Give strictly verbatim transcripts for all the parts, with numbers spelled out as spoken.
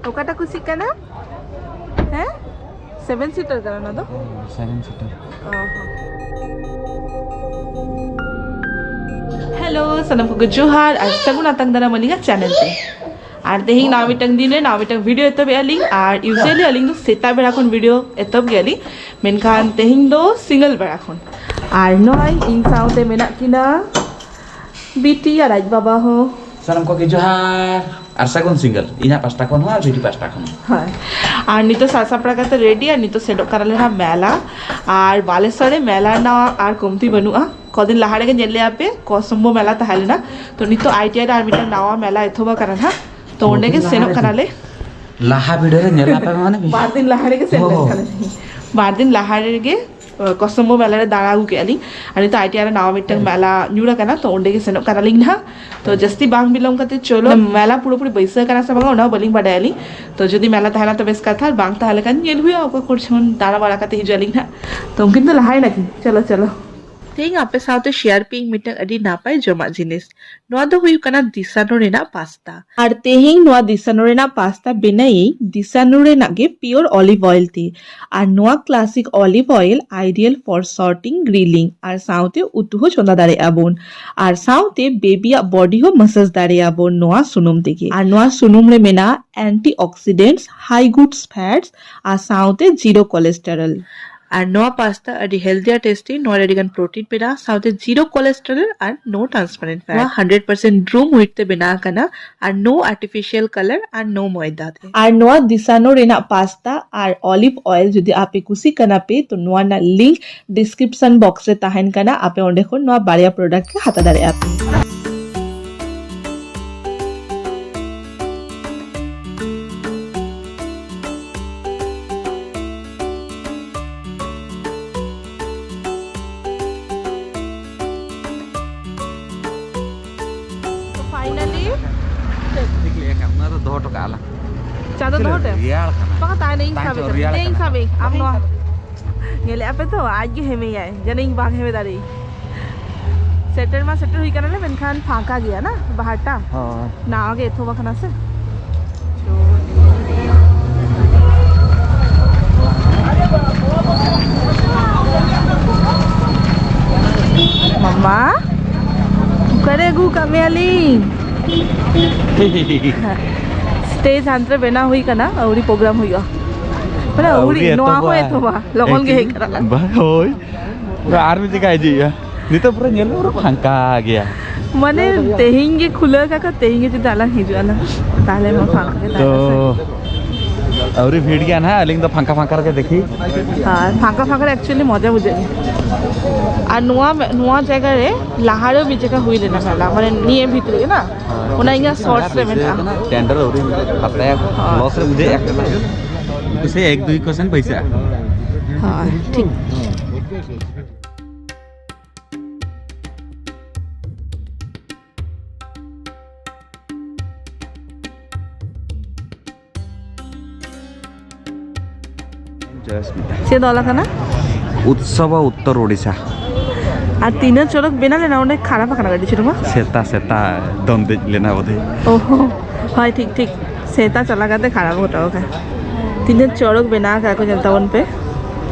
ᱚᱠᱟᱴᱟᱜ ᱠᱩᱥᱤᱜ ᱠᱟᱱᱟ? ᱦᱮᱸ, ᱥᱮᱵᱷᱮᱱ ᱥᱤᱴᱟᱨ ᱠᱟᱱᱟ ᱚᱱᱟ ᱫᱚ᱾ Seven seater. ᱦᱮᱞᱳ, ᱥᱟᱱᱟᱢ ᱠᱚᱜᱮ ᱡᱚᱦᱟᱨ ᱟᱨ ᱥᱟᱹᱜᱩᱱ ᱟᱛᱟᱝ ᱫᱟᱨᱟᱢ ᱟᱹᱞᱤᱧᱟᱜ ᱪᱮᱱᱮᱞ ᱛᱮ᱾ ᱟᱨ ᱛᱮᱦᱮᱧ ᱱᱟᱣᱟ ᱢᱤᱫᱴᱟᱝ ᱫᱤᱱ ᱨᱮ ᱱᱟᱣᱟ ᱢᱤᱫᱴᱟᱝ ᱵᱷᱤᱰᱤᱭᱳ ᱮᱛᱚᱦᱚᱵᱮᱜᱼᱟ ᱞᱤᱧ᱾ ᱟᱨ ᱤᱭᱩᱡᱩᱣᱟᱞᱤ ᱟᱹᱞᱤᱧ ᱫᱚ ᱥᱮᱛᱟᱜ ᱵᱮᱲᱟ ᱠᱷᱚᱱ ᱵᱷᱤᱰᱤᱭᱳ ᱮᱛᱚᱦᱚᱵ ᱜᱮᱭᱟ ᱞᱤᱧ, ᱢᱮᱱᱠᱷᱟᱱ ᱛᱮᱦᱮᱧ ᱫᱚ ᱥᱤᱸᱜᱟᱹᱞ ᱵᱮᱲᱟ ᱠᱷᱚᱱ᱾ ᱟᱨ ᱱᱚᱜᱼᱚᱭ ᱤᱧ ᱥᱟᱶᱛᱮ ᱢᱮᱱᱟᱜ ᱠᱤᱱᱟ ᱵᱤᱴᱤ ᱟᱨ ᱟᱡ ᱵᱟᱵᱟ ᱦᱚᱸ᱾ ᱥᱟᱱᱟᱢ ᱠᱚᱜᱮ ᱡᱚᱦᱟᱨ ᱟᱨ ᱥᱟᱹᱜᱩᱱ ᱥᱤᱸᱜᱟᱹᱞ ᱤᱧᱟᱹᱜ ᱯᱟᱥᱴᱟ ᱠᱷᱚᱱ ᱦᱚᱸ ᱟᱨ ᱵᱤᱴᱤ ᱯᱟᱥᱴᱟ ᱠᱷᱚᱱ ᱦᱚᱸ᱾ ᱦᱳᱭ᱾ ᱟᱨ ᱱᱤᱛᱚᱜ ᱥᱟᱡᱟᱣ ᱥᱟᱯᱲᱟᱣ ᱠᱟᱛᱮ ᱨᱮᱰᱤ, ᱟᱨ ᱱᱤᱛᱚᱜ ᱥᱮᱱᱚᱜ ᱠᱟᱱᱟᱞᱮ ᱱᱟᱦᱟᱜ ᱢᱮᱞᱟ᱾ ᱟᱨ ᱵᱟᱞᱮᱥᱚᱨ ᱨᱮ ᱢᱮᱞᱟ ᱨᱮᱱᱟᱜ ᱟᱨ ᱠᱚᱢᱛᱤ ᱵᱟᱹᱱᱩᱜᱼᱟ᱾ ᱠᱚᱫᱤᱱ ᱞᱟᱦᱟ ᱨᱮᱜᱮ ᱧᱮᱞ ᱞᱮᱜᱼᱟ ᱯᱮ, ᱠᱚᱥᱚᱢᱵᱚ ᱢᱮᱞᱟ ᱛᱟᱦᱮᱸ ᱞᱮᱱᱟ᱾ ᱛᱚ ᱱᱤᱛᱚᱜ ᱟᱭ ᱴᱤ ᱟᱭ ᱨᱮ ᱟᱨ ᱢᱤᱫᱴᱟᱝ ᱱᱟᱣᱟ ᱢᱮᱞᱟ ᱮᱛᱚᱦᱚᱵ ᱟᱠᱟᱱᱟ ᱱᱟᱦᱟᱜ᱾ ᱛᱚ ᱚᱸᱰᱮ ᱜᱮ ᱞᱟᱦᱟ ᱥᱮᱱᱚᱜ ᱨᱮᱜᱮ᱾ ᱠᱟᱱᱟᱞᱮ᱾ ᱞᱟᱦᱟ ᱵᱷᱤᱰᱤᱭᱳ ᱨᱮ ᱧᱮᱞ ᱟᱯᱮ ᱢᱟᱱᱮ ᱵᱟᱨ ᱫᱤᱱ ᱞᱟᱦᱟ ᱨᱮᱜᱮ ᱥᱮᱱ ᱦᱳᱭ᱾ ᱞᱮᱱ ᱠᱟᱱᱟᱞᱮ᱾ ᱵᱟᱨ ᱫᱤᱱ ᱞᱟᱦᱟ ᱨᱮᱜᱮ ᱠᱚᱥᱚᱢᱵᱚ ᱢᱮᱞᱟ ᱨᱮ ᱫᱟᱬᱟ ᱟᱹᱜᱩ ᱠᱮᱜᱼᱟ ᱞᱤᱧ᱾ ᱟᱨ ᱱᱤᱛᱚᱜ ᱟᱭ ᱴᱤ ᱟᱭ ᱨᱮ ᱱᱟᱣᱟ ᱢᱤᱫᱴᱟᱝ ᱢᱮᱞᱟ ᱧᱩᱨ ᱟᱠᱟᱱᱟ, ᱛᱚ ᱚᱸᱰᱮ ᱜᱮ ᱥᱮᱱᱚᱜ ᱠᱟᱱᱟᱞᱤᱧ ᱱᱟᱦᱟᱜ᱾ ᱛᱚ ᱡᱟᱹᱥᱛᱤ ᱵᱟᱝ ᱵᱤᱞᱚᱢ ᱠᱟᱛᱮ ᱪᱚᱞᱚ, ᱢᱮᱞᱟ ᱯᱩᱨᱟᱹᱯᱩᱨᱤ ᱵᱟᱹᱭᱥᱟᱹᱣ ᱠᱟᱱᱟ ᱥᱮ ᱵᱟᱝᱟ ᱚᱱᱟ ᱦᱚᱸ ᱵᱟᱹᱞᱤᱧ ᱵᱟᱰᱟᱭᱟᱞᱤᱧ᱾ ᱛᱚ ᱡᱩᱫᱤ ᱢᱮᱞᱟ ᱛᱟᱦᱮᱱᱟ ᱛᱚ ᱵᱮᱥ ᱠᱟᱛᱷᱟ, ᱟᱨ ᱵᱟᱝ ᱛᱟᱦᱮᱸ ᱞᱮᱠᱷᱟᱱ ᱧᱮᱞ ᱦᱩᱭᱩᱜᱼᱟ ᱚᱠᱟ ᱠᱚᱨᱮ ᱪᱚᱝ ᱫᱟᱬᱟ ᱵᱟᱲᱟ ᱠᱟᱛᱮ ᱦᱤᱡᱩᱜ ᱟᱹᱞᱤᱧ ᱱᱟᱦᱟᱜ᱾ ᱛᱚ ᱩᱱᱠᱤᱱ ᱫᱚ ᱞᱟᱦᱟᱭᱮᱱᱟ ᱠᱤᱱ, ᱪᱚᱞᱚ ᱪᱚᱞᱚ᱾ ᱛᱮᱦᱮᱧ ᱟᱯᱮ ᱥᱟᱶᱛᱮ ᱥᱮᱭᱟᱨ ᱯᱮᱭᱟᱹᱧ ᱢᱤᱫᱴᱟᱝ ᱟᱹᱰᱤ ᱱᱟᱯᱟᱭ ᱡᱚᱢᱟᱜ ᱡᱤᱱᱤᱥ᱾ ᱱᱚᱣᱟ ᱫᱚ ᱦᱩᱭᱩᱜ ᱠᱟᱱᱟ ᱫᱤᱥᱟᱱᱩ ᱨᱮᱱᱟᱜ ᱯᱟᱥᱛᱟ᱾ ᱟᱨ ᱛᱮᱦᱮᱧ ᱱᱚᱣᱟ ᱫᱤᱥᱟᱱᱩ ᱨᱮᱱᱟᱜ ᱯᱟᱥᱛᱟ ᱵᱮᱱᱟᱭᱟᱹᱧ ᱫᱤᱥᱟᱱᱩ ᱨᱮᱱᱟᱜ ᱜᱮ ᱯᱤᱭᱳᱨ ᱚᱞᱤᱵᱷ ᱚᱭᱮᱞ ᱛᱮ᱾ ᱟᱨ ᱱᱚᱣᱟ classic olive oil, ideal for sauteing, grilling, ᱟᱨ ᱥᱟᱶᱛᱮ ᱩᱛᱩ ᱦᱚᱸ ᱪᱚᱸᱫᱟ ᱫᱟᱲᱮᱭᱟᱜᱼᱟ ᱵᱚᱱ᱾ ᱟᱨ ᱥᱟᱶᱛᱮ ᱵᱮᱵᱤᱭᱟᱜ ᱵᱚᱰᱤ ᱦᱚᱸ ᱢᱟᱥᱟᱡᱽ ᱫᱟᱲᱮᱭᱟᱜᱼᱟ ᱵᱚᱱ ᱱᱚᱣᱟ ᱥᱩᱱᱩᱢ ᱛᱮᱜᱮ᱾ ᱟᱨ ᱱᱚᱣᱟ ᱥᱩᱱᱩᱢ ᱨᱮ ᱢᱮᱱᱟᱜᱼᱟ antioxidants, high good fats, ᱟᱨ ᱥᱟᱶᱛᱮ ᱡᱤᱨᱳ ᱠᱚᱞᱮᱥᱴᱮᱨᱚᱞ᱾ ᱟᱨ ᱱᱚᱣᱟ ᱯᱟᱥᱛᱟ ᱟᱹᱰᱤ ᱦᱮᱞᱫᱤ ᱟᱨ ᱴᱮᱥᱴᱤ᱾ ᱱᱚᱣᱟ ᱨᱮ ᱟᱹᱰᱤ ᱜᱟᱱ ᱯᱨᱳᱴᱤᱱ ᱢᱮᱱᱟᱜᱼᱟ, ᱥᱟᱶᱛᱮ ᱡᱤᱨᱳ ᱠᱚᱞᱮᱥᱴᱮᱨᱚᱞ ᱟᱨ ᱱᱳ ᱴᱨᱟᱱᱥᱯᱟᱨᱮᱱᱴ ᱯᱷᱮᱴ᱾ ᱱᱚᱣᱟ ᱦᱟᱱᱰᱨᱮᱰ ᱯᱟᱨᱥᱮᱱᱴ ᱰᱨᱩᱢ ᱦᱩᱭᱤᱴ ᱛᱮ ᱵᱮᱱᱟᱣ ᱟᱠᱟᱱᱟ, ᱟᱨ ᱱᱳ ᱟᱨᱴᱤᱯᱷᱤᱥᱤᱭᱟᱞ ᱠᱟᱞᱟᱨ ᱟᱨ ᱱᱳ ᱢᱚᱭᱫᱟ ᱛᱮ᱾ ᱟᱨ ᱱᱚᱣᱟ ᱫᱤᱥᱟᱱᱳ ᱨᱮᱱᱟᱜ ᱯᱟᱥᱛᱟ ᱟᱨ ᱚᱞᱤᱵᱷ ᱚᱭᱮᱞ ᱡᱩᱫᱤ ᱟᱯᱮ ᱠᱩᱥᱤ ᱠᱟᱱᱟ ᱯᱮ, ᱛᱚ ᱱᱚᱣᱟ ᱨᱮᱱᱟᱜ ᱞᱤᱝᱠ ᱰᱤᱥᱠᱨᱤᱯᱥᱚᱱ ᱵᱚᱠᱥ ᱨᱮ ᱛᱟᱦᱮᱱ ᱠᱟᱱᱟ, ᱟᱯᱮ ᱚᱸᱰᱮ ᱠᱷᱚᱱ ᱱᱚᱣᱟ ᱵᱟᱨᱭᱟ ᱯᱨᱚᱰᱟᱠᱴ ᱜᱮ ᱦᱟᱛᱟᱣ ᱫᱟᱲᱮᱭᱟᱜᱼᱟ ᱯᱮ᱾ ᱯᱷᱟᱭᱱᱟᱞᱤ ᱴᱷᱤᱠ ᱞᱟᱹᱭ ᱟᱠᱟᱫ, ᱚᱱᱟ ᱫᱚ ᱫᱚᱦᱚ ᱦᱚᱴᱚ ᱠᱟᱜᱼᱟ ᱞᱟᱝ᱾ ᱪᱟ ᱫᱚ ᱪᱮᱫ ᱫᱚᱦᱚ ᱦᱚᱴᱚ? ᱨᱮᱭᱟᱲ ᱠᱟᱱᱟ᱾ ᱵᱟᱝᱟ, ᱛᱟᱦᱮᱱ ᱤᱧ ᱛᱟᱦᱮᱸ ᱥᱟᱵᱮ ᱦᱚᱪᱚ, ᱠᱟᱱᱟ᱾ ᱨᱮᱭᱟᱲ ᱱᱮ ᱤᱧ ᱠᱟᱱᱟ᱾ ᱥᱟᱵᱮ, ᱟᱢ ᱱᱚᱣᱟ᱾ ᱧᱮᱞᱮᱫᱼᱟ ᱯᱮ ᱛᱚ, ᱟᱡ ᱜᱮ ᱦᱮᱢᱮᱭᱟᱭ, ᱡᱟᱹᱱᱤᱡ ᱤᱧ ᱵᱟᱝ ᱦᱮᱢᱮ ᱫᱟᱲᱮᱭᱟᱜ᱾ ᱥᱮᱴᱮᱨ ᱢᱟ ᱥᱮᱴᱮᱨ ᱦᱩᱭ ᱠᱟᱱᱟᱞᱮ, ᱢᱮᱱᱠᱷᱟᱱ ᱯᱷᱟᱸᱠᱟ ᱜᱮᱭᱟ ᱱᱟ ᱵᱟᱦᱟᱨᱴᱟ᱾ ᱦᱳᱭ᱾ ᱱᱟᱣᱟ ᱜᱮ ᱮᱛᱚᱦᱚᱵ ᱟᱠᱟᱱᱟ ᱥᱮ᱾ ᱪᱚ, ᱢᱮᱭᱟᱞᱤᱧ᱾ ᱥᱴᱮᱡᱽ ᱦᱟᱱᱛᱮ ᱨᱮ ᱵᱮᱱᱟᱣ ᱦᱩᱭ ᱠᱟᱱᱟ, ᱟᱹᱣᱨᱤ ᱯᱨᱳᱜᱨᱟᱢ ᱦᱩᱭᱩᱜᱼᱟ᱾ ᱢᱟᱱᱮ ᱟᱹᱣᱨᱤ, ᱟᱹᱣᱨᱤ ᱱᱚᱣᱟ ᱦᱚᱸ ᱮᱛᱚᱦᱚᱵᱟ᱾ ᱮᱛᱚᱦᱚᱵᱟ, ᱞᱚᱜᱚᱱ ᱜᱮ ᱦᱮᱡ ᱠᱟᱱᱟ᱾ ᱵᱟᱝ, ᱦᱳᱭ᱾ ᱟᱨ ᱢᱤᱫ ᱡᱟᱭᱜᱟ ᱦᱤᱡᱩᱜ ᱦᱩᱭᱩᱜᱼᱟ᱾ ᱱᱤᱛᱚᱜ ᱯᱩᱨᱟᱹ ᱧᱮᱞ ᱢᱮ, ᱯᱩᱨᱟᱹ ᱯᱷᱟᱸᱠᱟ ᱜᱮᱭᱟ᱾ ᱢᱟᱱᱮ ᱛᱮᱦᱮᱧ ᱜᱮ ᱠᱷᱩᱞᱟᱹᱣ ᱠᱟᱜ ᱠᱚ, ᱛᱮᱦᱮᱧ ᱜᱮ ᱡᱩᱫᱤ ᱟᱞᱟᱝ ᱦᱤᱡᱩᱜ ᱟᱞᱟᱝ, ᱛᱟᱦᱞᱮ ᱢᱟ ᱯᱷᱟᱸᱠᱟ ᱜᱮ ᱛᱟᱦᱮᱱᱟ ᱥᱮ᱾ ᱛᱚ, ᱟᱹᱣᱨᱤ ᱵᱷᱤᱲ ᱜᱮᱭᱟ ᱱᱟᱦᱟᱜ, ᱟᱹᱞᱤᱧ ᱫᱚ ᱯᱷᱟᱸᱠᱟ ᱯᱷᱟᱸᱠᱟ ᱨᱮᱜᱮ ᱫᱮᱠᱷᱤ᱾ ᱦᱳᱭ, ᱯᱷᱟᱸᱠᱟ ᱯᱷᱟᱸᱠᱟ ᱨᱮ actually ᱢᱚᱡᱟ ᱵᱩᱡᱷᱟᱹᱜ ᱜᱮᱭᱟ᱾ ᱟᱨ ᱱᱚᱣᱟ, ᱱᱚᱣᱟ ᱡᱟᱭᱜᱟ ᱨᱮ ᱞᱟᱦᱟ ᱨᱮ ᱢᱤᱫ ᱡᱟᱭᱜᱟ ᱦᱩᱭ ᱞᱮᱱᱟ ᱢᱮᱞᱟ, ᱢᱟᱱᱮ ᱱᱤᱭᱟᱹ ᱵᱷᱤᱛᱨᱤ ᱜᱮ ᱱᱟ, ᱚᱱᱟ ᱤᱧᱟᱹᱜ shorts ᱨᱮ ᱢᱮᱱᱟᱜᱼᱟ᱾ ᱴᱮᱱᱰᱟᱨ ᱟᱹᱣᱨᱤ ᱯᱷᱟᱛᱟᱭᱟ, ᱦᱳᱭ᱾ Loss ᱨᱮ ᱵᱩᱡᱷᱟᱹᱜᱼᱟ᱾ ᱩᱱᱠᱩ ᱥᱮ ᱮᱠ ᱫᱩᱭ percent ᱯᱚᱭᱥᱟ᱾ ᱦᱳᱭ, ᱴᱷᱤᱠ᱾ ᱪᱮᱫ ᱚᱞ ᱟᱠᱟᱱᱟ? ᱩᱛᱥᱚᱵ ᱩᱛᱛᱚᱨ ᱳᱰᱤᱥᱟ᱾ ᱟᱨ ᱛᱤᱱᱟᱹᱜ ᱪᱚᱨᱚᱠ ᱵᱮᱱᱟᱣ ᱞᱮᱱᱟ ᱚᱸᱰᱮ, ᱠᱷᱟᱨᱟᱯ ᱟᱠᱟᱱᱟ ᱜᱟᱹᱰᱤ ᱪᱩᱨᱩᱢᱟ᱾ ᱥᱮᱛᱟ, ᱥᱮᱛᱟ ᱫᱚᱱ ᱫᱮᱡ ᱞᱮᱱᱟ ᱵᱳᱫᱷᱚᱭ᱾ ᱳᱦᱳ, ᱦᱳᱭ, ᱴᱷᱤᱠ, ᱴᱷᱤᱠ᱾ ᱥᱮᱛᱟ ᱪᱟᱞᱟᱣ ᱠᱟᱛᱮ ᱠᱷᱟᱨᱟᱯ ᱦᱚᱴᱚ ᱟᱠᱟᱱᱟ᱾ ᱛᱤᱱᱟᱹᱜ ᱪᱚᱨᱚᱠ ᱵᱮᱱᱟᱣ ᱟᱠᱟᱫ ᱠᱚ, ᱧᱮᱞ ᱛᱟᱵᱚᱱ ᱯᱮ᱾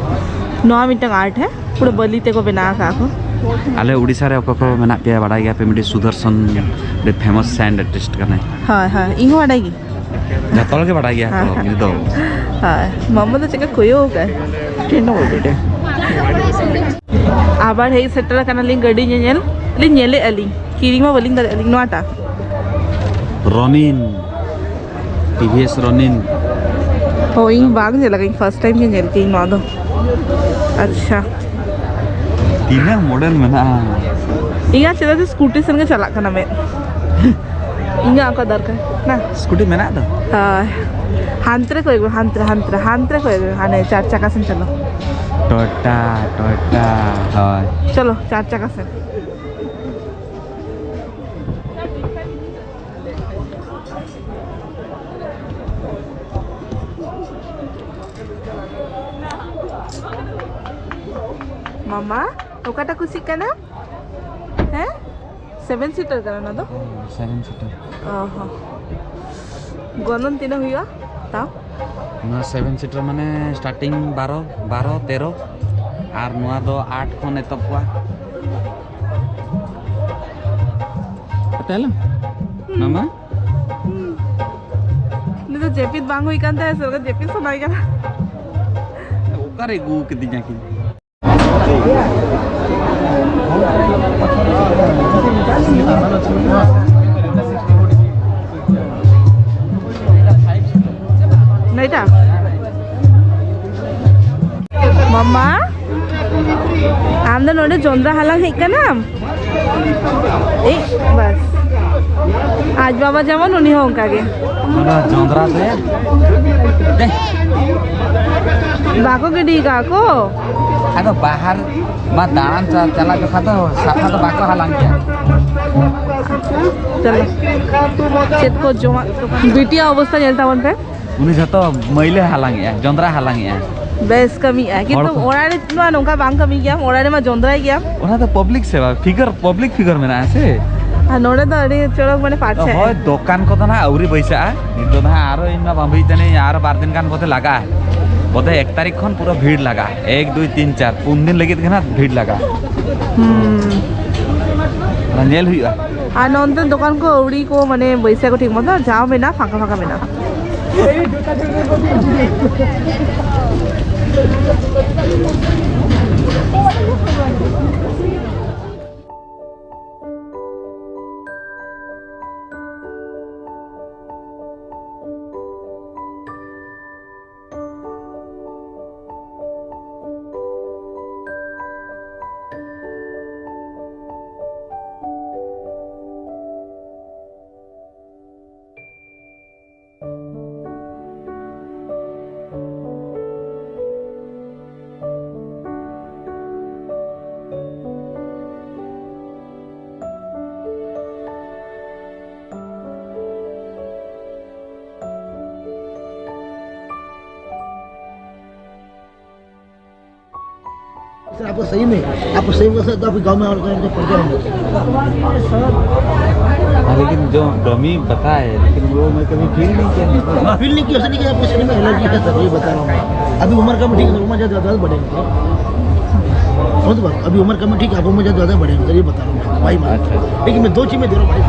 ᱱᱚᱣᱟ ᱢᱤᱫᱴᱟᱝ art ᱦᱮᱸ, ᱯᱩᱨᱟᱹ ᱵᱟᱹᱞᱤ ᱛᱮᱠᱚ ᱵᱮᱱᱟᱣ ᱟᱠᱟᱫ ᱠᱚ᱾ ᱟᱞᱮ ᱳᱰᱤᱥᱟ ᱨᱮ ᱚᱠᱚᱭ ᱠᱚ ᱢᱮᱱᱟᱜ ᱯᱮᱭᱟ ᱵᱟᱲᱟᱭ ᱜᱮᱭᱟ ᱯᱮ, ᱢᱤᱫᱴᱤᱡ ᱥᱩᱫᱚᱨᱥᱚᱱ, ᱟᱹᱰᱤ famous sand artist ᱠᱟᱱᱟᱭ᱾ ᱦᱳᱭ, ᱦᱳᱭ, ᱤᱧ ᱦᱚᱸ ᱵᱟᱰᱟᱭ ᱜᱮ᱾ ᱡᱚᱛᱚ ᱦᱚᱲ ᱜᱮ ᱵᱟᱰᱟᱭ ᱜᱮᱭᱟ ᱠᱚ, ᱦᱮᱸ᱾ ᱩᱱᱤ ᱫᱚ᱾ ᱦᱳᱭ, ᱢᱟᱢᱟ ᱫᱚ ᱪᱮᱫ ᱠᱚ ᱠᱚᱭᱚᱜ ᱟᱠᱟᱫ? ᱴᱷᱤᱠ ᱫᱚ ᱵᱟᱹᱵᱤ ᱴᱷᱤᱠ᱾ ᱟᱵᱟᱨ ᱦᱮᱡ ᱥᱮᱴᱮᱨ ᱟᱠᱟᱱᱟᱞᱤᱧ ᱜᱟᱹᱰᱤ ᱧᱮᱧᱮᱞ᱾ ᱞᱤᱧ ᱧᱮᱞᱮᱫᱼᱟ ᱞᱤᱧ, ᱠᱤᱨᱤᱧ ᱢᱟ ᱵᱟᱹᱞᱤᱧ ᱫᱟᱲᱮᱭᱟᱜᱼᱟ ᱞᱤᱧ, ᱱᱚᱣᱟᱴᱟᱜ᱾ ᱨᱚᱱᱤᱱ, ᱴᱤ ᱵᱷᱤ ᱮᱥ ᱨᱚᱱᱤᱱ᱾ ᱦᱳᱭ, ᱤᱧ ᱵᱟᱝ ᱧᱮᱞ ᱟᱠᱟᱫᱟᱹᱧ, first time ᱜᱮ ᱧᱮᱞ ᱠᱮᱫᱟᱹᱧ ᱱᱚᱣᱟ ᱫᱚ᱾ ᱟᱪᱪᱷᱟ᱾ ᱛᱤᱱᱟᱹᱜ model ᱢᱮᱱᱟᱜᱼᱟ? ᱤᱧᱟᱹᱜ ᱪᱮᱫᱟᱜ ᱥᱮ ᱥᱠᱩᱴᱤ ᱥᱮᱱ ᱜᱮ ᱪᱟᱞᱟᱜ ᱠᱟᱱᱟ ᱢᱮᱫ᱾ ᱤᱧᱟᱹᱜ ᱚᱱᱠᱟ ᱫᱚᱨᱠᱟᱨ ᱱᱟ᱾ ᱥᱠᱩᱴᱤ ᱢᱮᱱᱟᱜ ᱫᱚ? ᱦᱳᱭ᱾ ᱦᱟᱱᱛᱮ ᱨᱮ ᱠᱚᱭᱚᱜ ᱢᱮ, ᱦᱟᱱᱛᱮ ᱨᱮ, ᱦᱟᱱᱛᱮ ᱨᱮ, ᱦᱟᱱᱛᱮ ᱨᱮ ᱠᱚᱭᱚᱜ ᱢᱮ, ᱦᱟᱱᱮ ᱪᱟᱨ ᱪᱟᱠᱟ ᱥᱮᱱ ᱪᱚᱞᱚ᱾ ᱴᱚᱴᱟ, ᱴᱚᱴᱟ, ᱦᱳᱭ᱾ ᱪᱚᱞᱚ, ᱪᱟᱨ ᱪᱟᱠᱟ ᱥᱮᱱ᱾ ᱢᱟᱢᱟ, ᱚᱠᱟᱴᱟᱜ ᱠᱩᱥᱤᱜ ᱠᱟᱱᱟ? ᱦᱮᱸ? Seven seater ᱠᱟᱱᱟ ᱚᱱᱟ ᱫᱚ? ᱦᱩᱸ, seven seater᱾ ᱚ ᱦᱚᱸ᱾ ᱜᱚᱱᱚᱝ ᱛᱤᱱᱟᱹᱜ ᱦᱩᱭᱩᱜᱼᱟ ᱛᱟᱣ? ᱱᱚᱣᱟ seven seater ᱢᱟᱱᱮ starting ᱵᱟᱨᱚ, ᱵᱟᱨᱚ, ᱛᱮᱨᱚ, ᱟᱨ ᱱᱚᱣᱟ ᱫᱚ ᱟᱴ ᱠᱷᱚᱱ ᱮᱛᱚᱦᱚᱵ ᱠᱚᱜᱼᱟ᱾ ᱪᱟᱞᱟᱜ ᱢᱟᱢᱟ᱾ ᱩᱱᱤ ᱫᱚ ᱡᱟᱹᱯᱤᱫ ᱵᱟᱝ ᱦᱩᱭ ᱠᱟᱱ ᱛᱟᱭᱟ, ᱥᱮ ᱡᱟᱹᱯᱤᱫ ᱥᱟᱱᱟᱭ ᱠᱟᱱᱟ᱾ ᱚᱠᱟᱨᱮ ᱟᱹᱜᱩ ᱠᱤᱫᱤᱧᱟ ᱠᱤᱱ? ᱱᱩᱭᱴᱟ? ᱢᱟᱢᱟ, ᱟᱢ ᱫᱚ ᱱᱚᱰᱮ ᱡᱚᱱᱰᱨᱟ ᱦᱟᱞᱟᱝ ᱦᱮᱡ ᱠᱟᱱᱟᱢ? ᱮᱭ, ᱵᱟᱥ᱾ ᱟᱡ ᱵᱟᱵᱟ ᱡᱮᱢᱚᱱ, ᱩᱱᱤ ᱦᱚᱸ ᱚᱱᱠᱟ ᱜᱮ᱾ ᱚᱱᱟ ᱡᱚᱱᱰᱨᱟ ᱫᱚᱭᱟ᱾ ᱫᱮ᱾ ᱵᱟᱠᱚ ᱜᱤᱰᱤ ᱠᱟᱜ ᱠᱚ? ᱟᱫᱚ ᱵᱟᱦᱟᱨ ᱢᱟ ᱫᱟᱬᱟᱱ ᱪᱟ-, ᱪᱟᱞᱟᱜ ᱡᱚᱠᱷᱟ ᱫᱚ ᱥᱟᱯᱷᱟ ᱫᱚ ᱵᱟᱠᱚ ᱦᱟᱞᱟᱝ ᱜᱮᱭᱟ᱾ ᱪᱚᱞᱚ᱾ ᱪᱮᱫ ᱠᱚ ᱡᱚᱢᱟᱜ ᱫᱚᱠᱟᱱ? ᱵᱤᱴᱤᱭᱟᱜ ᱚᱵᱚᱥᱛᱟ ᱧᱮᱞ ᱛᱟᱵᱚᱱ ᱯᱮ᱾ ᱩᱱᱤ ᱡᱷᱚᱛᱚ ᱢᱟᱹᱭᱞᱟᱹ ᱦᱟᱞᱟᱝᱮᱜᱼᱟ, ᱡᱚᱸᱫᱽᱨᱟ ᱦᱟᱞᱟᱝᱮᱜᱼᱟ᱾ ᱵᱮᱥ ᱠᱟᱹᱢᱤᱜᱼᱟ, ᱠᱤᱱᱛᱩ ᱦᱚᱲ ᱠᱚ ᱚᱲᱟᱜ ᱨᱮ ᱢᱟ ᱱᱚᱝᱠᱟ ᱵᱟᱝ ᱠᱟᱹᱢᱤ ᱜᱮᱭᱟᱢ, ᱚᱲᱟᱜ ᱨᱮᱢᱟ ᱡᱚᱸᱫᱽᱨᱟᱭ ᱜᱮᱭᱟᱢ᱾ ᱚᱱᱟ ᱫᱚ ᱯᱟᱵᱽᱞᱤᱠ ᱥᱮᱵᱟ, ᱯᱷᱤᱜᱟᱨ, ᱯᱟᱵᱽᱞᱤᱠ ᱯᱷᱤᱜᱟᱨ ᱢᱮᱱᱟᱜᱼᱟ ᱥᱮ᱾ ᱟᱨ ᱱᱚᱰᱮ ᱫᱚ ᱟᱹᱰᱤ ᱪᱚᱨᱚᱠ ᱢᱟᱱᱮ ᱯᱟᱨᱪᱷᱟ᱾ ᱦᱳᱭ, ᱫᱚᱠᱟᱱ ᱠᱚᱫᱚ ᱱᱟᱦᱟᱜ ᱟᱹᱣᱨᱤ ᱵᱟᱹᱭᱥᱟᱹᱜᱼᱟ ᱱᱤᱛᱚᱜ ᱫᱚ ᱱᱟᱦᱟᱜ, ᱟᱨᱚ ᱤᱧ ᱢᱟ ᱵᱟᱢᱵᱤ ᱛᱟᱹᱱᱤᱧ, ᱟᱨᱚ ᱵᱟᱨ ᱫᱤᱱ ᱜᱟᱱ ᱠᱚᱛᱮ ᱞᱟᱜᱟᱜᱼᱟ᱾ ᱵᱚᱫᱷᱚᱭ ᱮᱠ ᱛᱟᱹᱨᱤᱠᱷ ᱠᱷᱚᱱ ᱯᱩᱨᱟᱹ ᱵᱷᱤᱲ ᱞᱟᱜᱟᱜᱼᱟ, ᱮᱠ, ᱫᱩᱭ, ᱛᱤᱱ, ᱪᱟᱨ, ᱯᱩᱱ ᱫᱤᱱ ᱞᱟᱹᱜᱤᱫ ᱜᱮ ᱱᱟᱦᱟᱜ ᱵᱷᱤᱲ ᱞᱟᱜᱟᱜᱼᱟ᱾ ᱦᱩᱸ᱾ ᱚᱱᱟ ᱧᱮᱞ ᱦᱩᱭᱩᱜᱼᱟ᱾ ᱟᱨ ᱱᱚᱱᱛᱮ ᱫᱚᱠᱟᱱ ᱠᱚ ᱟᱹᱣᱲᱤ ᱠᱚ ᱢᱟᱱᱮ ᱵᱟᱹᱭᱥᱟᱹ ᱠᱚ ᱴᱷᱤᱠ ᱢᱚᱛᱚ, ᱡᱟᱣ ᱢᱮᱱᱟᱜᱼᱟ, ᱯᱷᱟᱸᱠᱟ ᱯᱷᱟᱸᱠᱟ ᱢᱮᱱᱟᱜᱼᱟ᱾ सर, आपको सही में, आपको सही में सर, तो आपके गांव में और कहीं तो पड़ जाएंगे। हाँ, लेकिन जो कमी बताए, लेकिन वो मैं कभी फील नहीं किया। हाँ, फील नहीं किया, सर, कि आपको सही में एलर्जी है, सर, ये बता रहा हूँ मैं। अभी उम्र कम, ठीक है, सर, उम्र ज़्यादा, ज़्यादा बढ़ेगी, सर। तो अभी उम्र कम है, ठीक है, आपको मुझे ज़्यादा बढ़ेगा, ये बता रहा हूँ भाई, मैं। अच्छा। लेकिन मैं दो चीज़ में दे रहा हूँ भाई।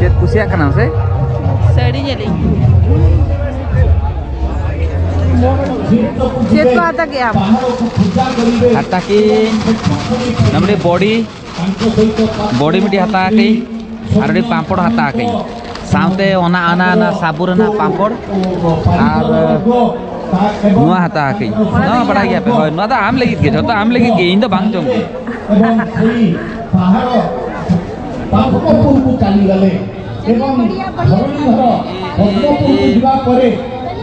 ᱪᱮᱫ ᱠᱩᱥᱤᱭᱟᱜ ᱠᱟᱱᱟᱢ ᱥᱮ? ᱥᱟᱹᱲᱤ ᱧᱮᱞᱤᱧ᱾ ᱪᱮᱫ ᱠᱚ ᱦᱟᱛᱟᱣ ᱠᱮᱜᱼᱟᱢ? ᱦᱟᱛᱟᱣ ᱠᱤᱧ ᱱᱚᱰᱮ ᱵᱚᱰᱤ, ᱵᱚᱰᱤ ᱢᱤᱫᱴᱤᱡ ᱦᱟᱛᱟᱣ ᱠᱟᱹᱧ, ᱟᱨ ᱟᱹᱰᱤ ᱯᱟᱢᱯᱚᱲ ᱦᱟᱛᱟᱣ ᱠᱟᱹᱧ, ᱥᱟᱶᱛᱮ ᱚᱱᱟ ᱟᱱᱟ ᱟᱱᱟ ᱥᱟᱵᱩ ᱨᱮᱱᱟᱜ ᱯᱟᱢᱯᱚᱲ, ᱟᱨ ᱱᱚᱣᱟ ᱦᱟᱛᱟᱣ ᱠᱟᱹᱧ᱾ ᱱᱚᱣᱟ ᱵᱟᱲᱟᱭ ᱜᱮᱭᱟ ᱯᱮ? ᱦᱳᱭ, ᱱᱚᱣᱟ ᱫᱚ ᱟᱢ ᱞᱟᱹᱜᱤᱫ ᱜᱮ, ᱡᱷᱚᱛᱚ ᱟᱢ ᱞᱟᱹᱜᱤᱫ ᱜᱮ, ᱤᱧ ᱫᱚ ᱵᱟᱝ ᱡᱚᱢ ᱜᱮ᱾ ଏବଂ ଧରଣୀଧର ପଦ୍ମପୁରକୁ ଯିବା ପରେ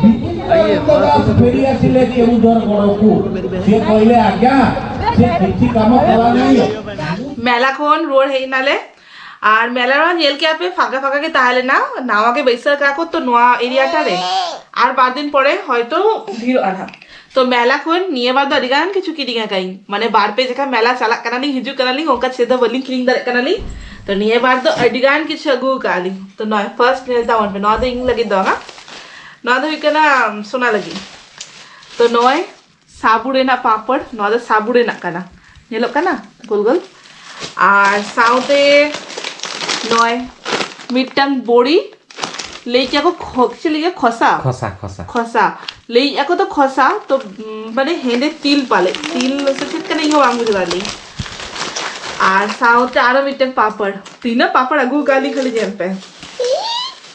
ବିଚିତ୍ରାନନ୍ଦ ଦାସ ଫେରି ଆସିଲେ କେଉଁଝର ଗଡ଼କୁ। ସେ କହିଲେ, "ଆଜ୍ଞା, ସେ କିଛି କାମ କଲା ନାହିଁ।" ᱢᱮᱞᱟ ᱠᱷᱚᱱ ᱨᱩᱣᱟᱹᱲ ᱦᱮᱡ ᱮᱱᱟᱞᱮ᱾ ᱟᱨ ᱢᱮᱞᱟ ᱨᱮ ᱧᱮᱞ ᱠᱮᱜᱼᱟ ᱯᱮ, ᱯᱷᱟᱸᱠᱟ ᱯᱷᱟᱸᱠᱟ ᱜᱮ ᱛᱟᱦᱮᱸ ᱞᱮᱱᱟ᱾ ᱱᱟᱣᱟ ᱜᱮ ᱵᱟᱹᱭᱥᱟᱹᱣ ᱠᱟᱜᱼᱟ ᱠᱚ ᱛᱚ ᱱᱚᱣᱟ ᱮᱨᱤᱭᱟ ᱴᱟ ᱨᱮ᱾ ᱟᱨ ᱵᱟᱨ ᱫᱤᱱ ᱯᱚᱨᱮ ᱦᱚᱭᱛᱳ ᱵᱷᱤᱲᱚᱜᱼᱟ ᱱᱟᱦᱟᱜ᱾ ᱛᱚ ᱢᱮᱞᱟ ᱠᱷᱚᱱ ᱱᱤᱭᱟᱹ ᱵᱟᱨ ᱫᱚ ᱟᱹᱰᱤ ᱜᱟᱱ ᱠᱤᱪᱷᱩ ᱠᱤᱨᱤᱧ ᱟᱠᱟᱫᱟᱹᱧ᱾ ᱢᱟᱱᱮ ᱵᱟᱨ ᱯᱮ ᱡᱟᱭᱜᱟ ᱢᱮᱞᱟ ᱪᱟᱞᱟᱜ ᱠᱟᱱᱟᱞᱤᱧ, ᱦᱤᱡᱩᱜ ᱠᱟᱱᱟᱞᱤᱧ, ᱚᱱᱠᱟ ᱪᱮᱫ ᱦᱚᱸ ᱵᱟᱹᱞᱤᱧ ᱠᱤᱨᱤᱧ ᱫᱟᱲᱮᱭᱟᱜ ᱠᱟᱱᱟᱞᱤᱧ᱾ ᱛᱚ ᱱᱤᱭᱟᱹ ᱵᱟᱨ ᱫᱚ ᱟᱹᱰᱤ ᱜᱟᱱ ᱠᱤᱪᱷᱩ ᱟᱹᱜᱩ ᱟᱠᱟᱫ ᱞᱤᱧ᱾ ᱛᱚ ᱱᱚᱜᱼᱚᱭ ᱯᱷᱟᱨᱥᱴ ᱧᱮᱞ ᱛᱟᱵᱚᱱ ᱯᱮ, ᱱᱚᱣᱟ ᱫᱚ ᱤᱧ ᱞᱟᱹᱜᱤᱫ ᱫᱚ ᱵᱟᱝᱟ, ᱱᱚᱣᱟ ᱫᱚ ᱦᱩᱭᱩᱜ ᱠᱟᱱᱟ ᱥᱳᱱᱟ ᱞᱟᱹᱜᱤᱫ᱾ ᱛᱚ ᱱᱚᱜᱼᱚᱭ ᱥᱟᱵᱩ ᱨᱮᱱᱟᱜ ᱯᱟᱯᱚᱲ, ᱱᱚᱣᱟ ᱫᱚ ᱥᱟᱵᱩ ᱨᱮᱱᱟᱜ ᱠᱟᱱᱟ, ᱧᱮᱞᱚᱜ ᱠᱟᱱᱟ ᱜᱳᱞ ᱜᱳᱞ᱾ ᱟᱨ ᱥᱟᱶᱛᱮ ᱱᱚᱜᱼᱚᱭ ᱢᱤᱫᱴᱟᱝ ᱵᱚᱲᱤ, ᱞᱟᱹᱭ ᱠᱮᱭᱟ ᱠᱚ ᱠᱷᱚ-, ᱪᱮᱫ ᱞᱟᱹᱭ ᱠᱮᱭᱟ? ᱠᱷᱚᱥᱟ᱾ ᱠᱷᱚᱥᱟ, ᱠᱷᱚᱥᱟ᱾ ᱠᱷᱚᱥᱟ᱾ ᱞᱟᱹᱭᱮᱫᱼᱟ ᱠᱚ ᱛᱚ ᱠᱷᱚᱥᱟ, ᱛᱚ, ᱩᱢ, ᱢᱟᱱᱮ ᱦᱮᱸᱫᱮ ᱛᱤᱞ ᱯᱟᱞᱮ, ᱛᱤᱞ ᱥᱮ ᱪᱮᱫ ᱠᱟᱱᱟ, ᱤᱧ ᱦᱚᱸ ᱵᱟᱝ ᱵᱩᱡᱷᱟᱹᱣ ᱫᱟᱲᱮᱭᱟᱜ᱾ ᱟᱨ ᱥᱟᱶᱛᱮ ᱟᱨᱚ ᱢᱤᱫᱴᱟᱝ ᱯᱟᱯᱚᱲ᱾ ᱛᱤᱱᱟᱹᱜ ᱯᱟᱯᱚᱲ ᱟᱹᱜᱩ ᱟᱠᱟᱫ ᱞᱤᱧ, ᱠᱷᱟᱹᱞᱤ ᱧᱮᱞ ᱯᱮ᱾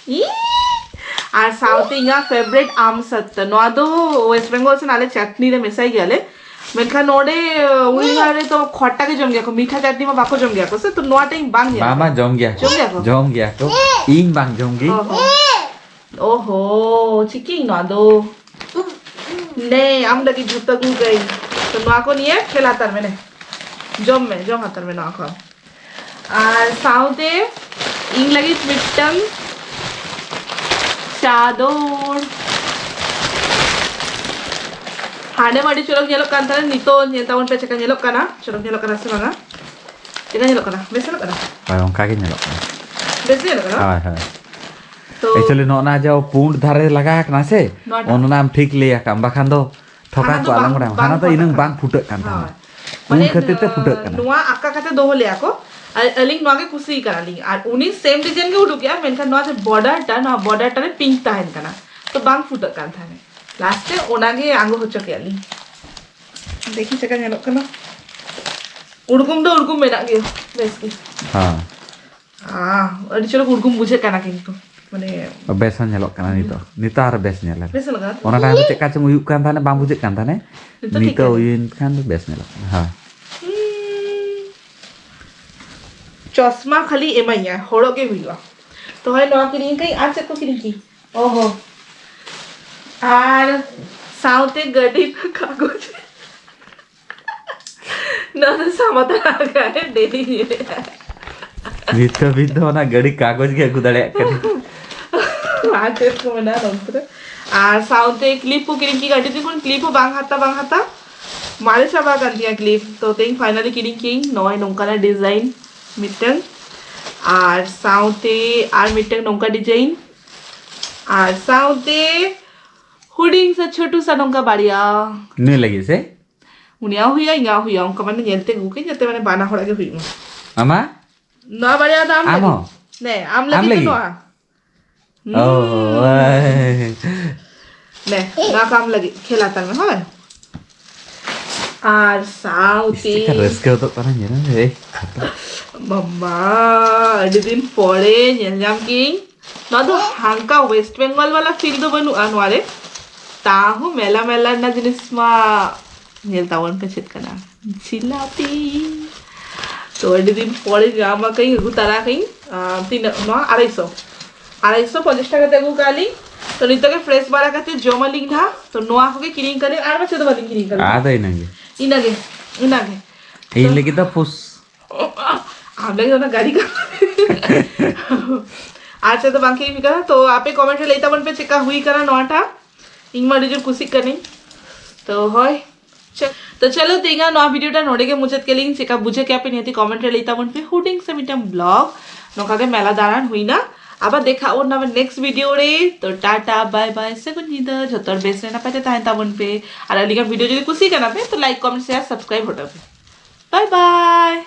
ᱤ! ᱟᱨ ᱥᱟᱶᱛᱮ ᱤᱧᱟᱹᱜ ᱯᱷᱮᱵᱟᱨᱤᱴ ᱟᱢ ᱥᱟᱛᱛᱟ᱾ ᱱᱚᱣᱟ ᱫᱚ ᱳᱭᱮᱥᱴ ᱵᱮᱝᱜᱚᱞ ᱥᱮᱱ ᱟᱞᱮ ᱪᱟᱴᱱᱤ ᱨᱮ ᱢᱮᱥᱟᱭ ᱜᱮᱭᱟᱞᱮ᱾ ᱢᱮᱱᱠᱷᱟᱱ ᱱᱚᱰᱮ, ᱩᱲᱤ ᱫᱷᱟᱨᱮ ᱨᱮ ᱛᱚ ᱠᱷᱚᱴᱴᱟ ᱜᱮ ᱡᱚᱢ ᱜᱮᱭᱟ ᱠᱚ, ᱢᱤᱴᱷᱟ ᱪᱟᱴᱱᱤ ᱢᱟ ᱵᱟᱠᱚ ᱡᱚᱢ ᱜᱮᱭᱟ ᱠᱚ ᱥᱮ, ᱛᱚ ᱱᱚᱣᱟ ᱴᱟᱜ ᱤᱧ ᱵᱟᱝ ᱧᱮᱞ ᱵᱟᱝ, ᱵᱟᱝ, ᱟᱠᱟᱫᱟ᱾ ᱡᱚᱢ ᱜᱮᱭᱟ᱾ ᱡᱚᱢ ᱜᱮᱭᱟ ᱠᱚ? ᱡᱚᱢ ᱜᱮᱭᱟ ᱠᱚ᱾ ᱦᱮᱸ᱾ ᱤᱧ ᱵᱟᱝ ᱡᱚᱢ ᱜᱮ᱾ ᱚ ᱦᱚᱸ᱾ ᱚᱦᱚ, ᱪᱤᱠᱟᱹᱧ ᱱᱚᱣᱟ ᱫᱚ? ᱱᱮ, ᱟᱢ ᱞᱟᱹᱜᱤᱫ ᱡᱩᱛᱟᱹ ᱟᱹᱜᱩ ᱠᱟᱹᱧ᱾ ᱛᱚ ᱱᱚᱣᱟ ᱠᱚ ᱱᱤᱭᱮ ᱠᱷᱮᱞ ᱦᱟᱛᱟᱲ ᱢᱮ, ᱱᱮ᱾ ᱡᱚᱢ ᱢᱮ, ᱡᱚᱢ ᱦᱟᱛᱟᱲ ᱢᱮ ᱱᱚᱣᱟ ᱠᱚ᱾ ᱟᱨ ᱥᱟᱶᱛᱮ ᱤᱧ ᱞᱟᱹᱜᱤᱫ ᱢᱤᱫᱴᱟᱝ ᱪᱟᱫᱚᱨ᱾ ᱦᱟᱸᱰᱮ ᱢᱟ ᱟᱹᱰᱤ ᱪᱚᱨᱚᱠ ᱧᱮᱞᱚᱜ ᱠᱟᱱ ᱛᱟᱦᱮᱱᱟ, ᱱᱤᱛᱚᱜ ᱧᱮᱞ ᱛᱟᱵᱚᱱ ᱯᱮ ᱪᱮᱠᱟ ᱧᱮᱞᱚᱜ ᱠᱟᱱᱟ, ᱪᱚᱨᱚᱠ ᱧᱮᱞᱚᱜ ᱠᱟᱱᱟ ᱥᱮ ᱵᱟᱝᱟ? ᱪᱮᱠᱟ ᱧᱮᱞᱚᱜ ᱠᱟᱱᱟ? ᱵᱮᱥ ᱧᱮᱞᱚᱜ ᱠᱟᱱᱟ? ᱦᱳᱭ, ᱚᱱᱠᱟ ᱜᱮ ᱧᱮᱞᱚᱜ ᱠᱟᱱᱟ᱾ ᱵᱮᱥ ᱧᱮᱞᱚᱜ ᱠᱟᱱᱟ? ᱦᱳᱭ, ᱦᱳᱭ᱾ ᱛᱚ ᱮᱠᱪᱩᱭᱮᱞᱤ ᱱᱚᱜᱼᱚ ᱱᱟ ᱡᱮ ᱯᱩᱸᱰ ᱫᱷᱟᱨᱮ ᱞᱟᱜᱟ ᱟᱠᱟᱱᱟ ᱥᱮ, ᱱᱚᱣᱟᱴᱟᱜ᱾ ᱚᱱᱟ ᱮᱢ ᱴᱷᱤᱠ ᱞᱟᱹᱭ ᱟᱠᱟᱫ, ᱵᱟᱠᱷᱟᱱ ᱫᱚ ᱴᱷᱚᱠᱟ ᱦᱟᱱᱟ ᱫᱚ ᱠᱚᱜᱼᱟ ᱞᱟᱝ ᱵᱟᱝ, ᱵᱟᱲᱟᱭᱟ᱾ ᱵᱟᱝ ᱦᱟᱱᱟ ᱫᱚ ᱯᱟᱴᱟᱜ ᱤᱱᱟᱹᱝ ᱠᱟᱱᱟ᱾ ᱵᱟᱝ ᱯᱷᱩᱴᱟᱹᱜ ᱠᱟᱱ ᱛᱟᱦᱮᱱᱟ᱾ ᱦᱳᱭ᱾ ᱩᱱ ᱢᱟᱱᱮ, ᱠᱷᱟᱹᱛᱤᱨ ᱛᱮ ᱯᱷᱩᱴᱟᱹᱜ ᱠᱟᱱᱟ᱾ ᱱᱚᱣᱟ ᱟᱠᱟ ᱠᱟᱛᱮ ᱫᱚᱦᱚ ᱞᱮᱜᱼᱟ ᱠᱚ᱾ ᱟᱨ ᱟᱹᱞᱤᱧ ᱱᱚᱣᱟ ᱜᱮ ᱠᱩᱥᱤ ᱠᱟᱱᱟᱞᱤᱧ᱾ ᱟᱨ ᱩᱱᱤ ᱥᱮᱢ ᱰᱤᱡᱟᱭᱤᱱ ᱜᱮ ᱩᱰᱩᱠ ᱠᱮᱜᱼᱟ, ᱢᱮᱱᱠᱷᱟᱱ ᱱᱚᱣᱟ ᱡᱮ ᱵᱚᱨᱰᱟᱨ ᱴᱟ, ᱱᱚᱣᱟ ᱵᱚᱨᱰᱟᱨ ᱴᱟ ᱨᱮ ᱯᱤᱝᱠ ᱛᱟᱦᱮᱱ ᱠᱟᱱᱟ, ᱛᱚ ᱵᱟᱝ ᱯᱷᱩᱴᱟᱹᱜ ᱠᱟᱱ ᱛᱟᱦᱮᱱᱟ᱾ ᱞᱟᱥᱴ ᱨᱮ ᱚᱱᱟ ᱜᱮ ᱟᱬᱜᱚ ᱦᱚᱪᱚ ᱠᱮᱜᱼᱟ ᱞᱤᱧ᱾ ᱫᱮᱠᱷᱤ ᱪᱮᱠᱟ ᱧᱮᱞᱚᱜ ᱠᱟᱱᱟ᱾ ᱩᱲᱜᱩᱢ ᱫᱚ ᱩᱲᱜᱩᱢ ᱢᱮᱱᱟᱜ ᱜᱮᱭᱟ, ᱵᱮᱥ ᱜᱮ᱾ ᱦᱮᱸ᱾ ᱟᱦ, ᱟᱹᱰᱤ ᱪᱚᱨᱚᱠ ᱩᱲᱜᱩᱢ ᱵᱩᱡᱷᱟᱹᱜ ᱠᱟᱱᱟ ᱠᱤᱱᱛᱩ᱾ ᱢᱟᱱᱮ ᱵᱮᱥ ᱦᱚᱸ ᱧᱮᱞᱚᱜ ᱠᱟᱱᱟ ᱱᱤᱛᱚᱜ᱾ ᱱᱤᱛᱚᱜ ᱟᱨ ᱵᱮᱥ ᱧᱮᱞ ᱮᱱᱟ᱾ ᱵᱮᱥ ᱧᱮᱞᱚᱜ ᱠᱟᱱᱟ? ᱚᱱᱟ ᱴᱟᱭᱤᱢ ᱨᱮ ᱪᱮᱫ ᱠᱟ ᱪᱚᱝ ᱩᱭᱩᱜ ᱠᱟᱱ ᱛᱟᱦᱮᱱᱟ, ᱵᱟᱝ ᱵᱩᱡᱷᱟᱹᱜ ᱠᱟᱱ ᱛᱟᱦᱮᱱᱟ᱾ ᱱᱤᱛᱚᱜ ᱴᱷᱤᱠ ᱱᱤᱛᱚᱜ ᱜᱮᱭᱟ᱾ ᱩᱭᱩᱭᱮᱱ ᱠᱷᱟᱱ ᱫᱚ ᱵᱮᱥ ᱧᱮᱞᱚᱜ ᱠᱟᱱᱟ᱾ ᱦᱮᱸ᱾ ᱦᱩᱸ᱾ ᱪᱚᱥᱢᱟ ᱠᱷᱟᱹᱞᱤ ᱮᱢᱟᱹᱧᱟ, ᱦᱚᱲᱚᱜ ᱜᱮ ᱦᱩᱭᱩᱜᱼᱟ᱾ ᱛᱚ ᱦᱳᱭ, ᱱᱚᱣᱟ ᱠᱤᱨᱤᱧ ᱠᱟᱹᱧ᱾ ᱟᱨ ᱪᱮᱫ ᱠᱚ ᱠᱤᱨᱤᱧ ᱠᱤ? ᱚᱦᱚ᱾ ᱟᱨ ᱥᱟᱶᱛᱮ ᱜᱟᱹᱰᱤ ᱨᱮᱱᱟᱜ ᱠᱟᱜᱚᱡᱽ᱾ ᱱᱚᱣᱟ ᱫᱚ ᱥᱟᱢᱟᱛᱟᱨᱟ ᱜᱟᱭ ᱰᱮᱞᱤ ᱧᱮᱞᱮᱜᱼᱟ᱾ ᱱᱤᱛ ᱦᱟᱹᱵᱤᱡ ᱫᱚ ᱚᱱᱟ ᱜᱟᱹᱰᱤ ᱠᱟᱜᱚᱡᱽ ᱜᱮ ᱟᱹᱜᱩ ᱫᱟᱲᱮᱭᱟᱜ ᱠᱟᱱᱟ᱾ ᱟᱨ ᱪᱮᱫ ᱠᱚ ᱢᱮᱱᱟᱜᱼᱟ ᱱᱚᱱᱛᱮ ᱨᱮ? ᱟᱨ ᱥᱟᱶᱛᱮ ᱠᱞᱤᱯ ᱠᱚ ᱠᱤᱨᱤᱧ ᱠᱤ, ᱟᱹᱰᱤ ᱫᱤᱱ ᱠᱷᱚᱱ ᱠᱞᱤᱯ ᱦᱚᱸ ᱵᱟᱝ ᱦᱟᱛᱟ, ᱵᱟᱝ ᱦᱟᱛᱟ, ᱢᱟᱨᱮ ᱪᱟᱵᱟ ᱟᱠᱟᱱ ᱛᱤᱧᱟ ᱠᱞᱤᱯ᱾ ᱛᱚ ᱛᱮᱦᱮᱧ ᱯᱷᱟᱭᱱᱟᱞᱤ ᱠᱤᱨᱤᱧ ᱠᱤᱧ ᱱᱚᱜᱼᱚᱭ ᱱᱚᱝᱠᱟᱱᱟᱜ ᱰᱤᱡᱟᱭᱤᱱ ᱢᱤᱫᱴᱟᱝ, ᱟᱨ ᱥᱟᱶᱛᱮ ᱟᱨ ᱢᱤᱫᱴᱟᱝ ᱱᱚᱝᱠᱟ ᱰᱤᱡᱟᱭᱤᱱ, ᱟᱨ ᱥᱟᱶᱛᱮ ᱦᱩᱰᱤᱧ ᱥᱟ ᱪᱷᱳᱴᱩ ᱥᱟ ᱱᱚᱝᱠᱟ ᱵᱟᱨᱭᱟ᱾ ᱱᱩᱭ ᱞᱟᱹᱜᱤᱫ ᱥᱮ? ᱩᱱᱤᱭᱟᱜ ᱦᱚᱸ ᱦᱩᱭᱩᱜᱼᱟ, ᱤᱧᱟᱜ ᱦᱚᱸ ᱦᱩᱭᱩᱜᱼᱟ, ᱚᱱᱠᱟ ᱢᱟᱱᱮ ᱧᱮᱞᱛᱮ ᱟᱹᱜᱩ ᱠᱟᱹᱧ, ᱡᱟᱛᱮ ᱢᱟᱱᱮ ᱵᱟᱱᱟ ᱦᱚᱲᱟᱜ ᱜᱮ ᱦᱩᱭᱩᱜ ᱢᱟ᱾ ᱟᱢᱟᱜ? ᱱᱚᱣᱟ ᱵᱟᱨᱭᱟ ᱫᱚ ᱟᱢ ᱟᱢ ᱞᱟᱹᱜᱤᱫ᱾ ᱦᱚᱸ? ᱱᱮ, ᱟᱢ ᱟᱢ ᱞᱟᱹᱜᱤᱫ ᱫᱚ ᱞᱟᱹᱜᱤᱫ? ᱱᱚᱣᱟ᱾ ᱚ, ᱦᱩᱸ᱾ ᱳᱭ᱾ ᱱᱮ, ᱱᱚᱣᱟ ᱠᱚ ᱟᱢ ᱞᱟᱹᱜᱤᱫ ᱠᱷᱮᱞ ᱦᱟᱛᱟᱲ ᱢᱮ, ᱦᱳᱭ᱾ ᱟᱨ ᱤᱥ, ᱥᱟᱶᱛᱮ ᱪᱮᱫᱠᱟ ᱨᱟᱹᱥᱠᱟᱹ ᱦᱚᱫᱚᱜ ᱠᱟᱱᱟ, ᱧᱮᱞ ᱢᱮ, ᱮᱭ, ᱠᱷᱟᱛᱟ᱾ ᱵᱟᱵᱟ, ᱟᱹᱰᱤ ᱫᱤᱱ ᱯᱚᱨᱮ ᱧᱮᱞ ᱧᱟᱢ ᱠᱤᱧ᱾ ᱱᱚᱣᱟ ᱫᱚ ᱦᱟᱱᱠᱟ ᱳᱭᱮᱥᱴ ᱵᱮᱝᱜᱚᱞ ᱵᱟᱞᱟ ᱯᱷᱤᱞ ᱫᱚ ᱵᱟᱹᱱᱩᱜᱼᱟ ᱱᱚᱣᱟ ᱨᱮ, ᱛᱟᱦᱚᱸ ᱢᱮᱞᱟ ᱢᱮᱞᱟ ᱨᱮᱱᱟᱜ ᱡᱤᱱᱤᱥ ᱢᱟ ᱧᱮᱞ ᱛᱟᱵᱚᱱ ᱯᱮ ᱪᱮᱫ ᱠᱟᱱᱟ, ᱡᱤᱞᱟᱯᱤ᱾ ᱛᱚ ᱟᱹᱰᱤ ᱫᱤᱱ ᱯᱚᱨᱮ ᱧᱟᱢ ᱟᱠᱟᱫᱟᱹᱧ, ᱟᱹᱜᱩ ᱛᱟᱨᱟ ᱟᱠᱟᱫᱟᱹᱧ᱾ ᱟᱨ ᱛᱤᱱᱟᱹᱜ ᱱᱚᱣᱟ? ᱟᱲᱟᱭᱥᱚ, ᱟᱲᱟᱭᱥᱚ ᱯᱚᱧᱪᱟᱥ ᱴᱟᱠᱟ ᱛᱮ ᱟᱹᱜᱩ ᱠᱟᱜ ᱞᱤᱧ᱾ ᱛᱚ ᱱᱤᱛᱚᱜ ᱜᱮ ᱯᱷᱨᱮᱥ ᱵᱟᱲᱟ ᱠᱟᱛᱮ ᱡᱚᱢ ᱟᱹᱞᱤᱧ ᱱᱟᱦᱟᱜ᱾ ᱛᱚ ᱱᱚᱣᱟ ᱠᱚᱜᱮ ᱠᱤᱨᱤᱧ ᱠᱟᱜ ᱞᱤᱧ, ᱟᱨ ᱢᱟ ᱪᱮᱫ ᱦᱚᱸ ᱵᱟᱹᱞᱤᱧ ᱠᱤᱨᱤᱧ ᱠᱟᱜ ᱞᱤᱧ᱾ ᱟᱫᱚ ᱤᱱᱟᱹᱜᱮ᱾ ᱤᱱᱟᱹᱜᱮ, ᱤᱱᱟᱹᱜᱮ᱾ ᱤᱧ ᱛᱚ ᱞᱟᱹᱜᱤᱫ ᱫᱚ ᱯᱩᱥ᱾ ᱟᱢ ᱞᱟᱹᱜᱤᱫ ᱚᱱᱟ ᱜᱟᱹᱰᱤ ᱠᱟᱱᱟ᱾ ᱟᱪᱪᱷᱟ, ᱛᱚ ᱵᱟᱝ ᱠᱤᱨᱤᱧ ᱠᱟᱱᱟ᱾ ᱛᱚ ᱟᱯᱮ ᱠᱚᱢᱮᱱᱴ ᱨᱮ ᱞᱟᱹᱭ ᱛᱟᱵᱚᱱ ᱯᱮ ᱪᱮᱫᱠᱟ ᱦᱩᱭ ᱠᱟᱱᱟ ᱱᱚᱣᱟᱴᱟᱜ᱾ ᱤᱧ ᱢᱟ ᱟᱹᱰᱤ ᱡᱳᱨ ᱠᱩᱥᱤᱜ ᱠᱟᱹᱱᱟᱹᱧ᱾ ᱛᱚ ᱦᱳᱭ, ᱪᱮ-, ᱛᱚ ᱪᱚᱞᱚ ᱛᱮᱦᱮᱧᱟᱜ ᱱᱚᱣᱟ ᱵᱷᱤᱰᱤᱭᱳ ᱴᱟ ᱱᱚᱰᱮ ᱜᱮ ᱢᱩᱪᱟᱹᱫ ᱠᱮᱫ ᱞᱤᱧ᱾ ᱪᱮᱠᱟ ᱵᱩᱡᱷᱟᱹᱣ ᱠᱮᱜᱼᱟ ᱯᱮ ᱱᱤᱦᱟᱹᱛᱤ ᱠᱚᱢᱮᱱᱴ ᱨᱮ ᱞᱟᱹᱭ ᱛᱟᱵᱚᱱ ᱯᱮ᱾ ᱦᱩᱰᱤᱧ ᱥᱮ ᱢᱤᱫᱴᱟᱝ ᱵᱞᱚᱜ, ᱱᱚᱝᱠᱟ ᱜᱮ ᱢᱮᱞᱟ ᱫᱟᱬᱟᱱ ᱦᱩᱭᱱᱟ᱾ ᱟᱵᱟᱨ ᱫᱮᱠᱷᱟ ᱚᱱᱟ next video ᱨᱮ᱾ ᱛᱚ ᱴᱟᱴᱟ, ᱵᱟᱭ ᱵᱟᱭ, ᱥᱟᱹᱜᱩᱱ ᱧᱤᱫᱟᱹ, ᱡᱷᱚᱛᱚ ᱦᱚᱲ ᱵᱮᱥ ᱨᱮ ᱱᱟᱯᱟᱭ ᱛᱮ ᱛᱟᱦᱮᱱ ᱛᱟᱵᱚᱱ ᱯᱮ᱾ ᱟᱨ ᱟᱹᱞᱤᱧᱟᱜ video ᱡᱩᱫᱤ ᱠᱩᱥᱤ ᱠᱟᱱᱟ ᱯᱮ, ᱛᱚ like, comment, share, subscribe ᱦᱚᱴᱚ ᱯᱮ᱾ ᱵᱟᱭ ᱵᱟᱭ᱾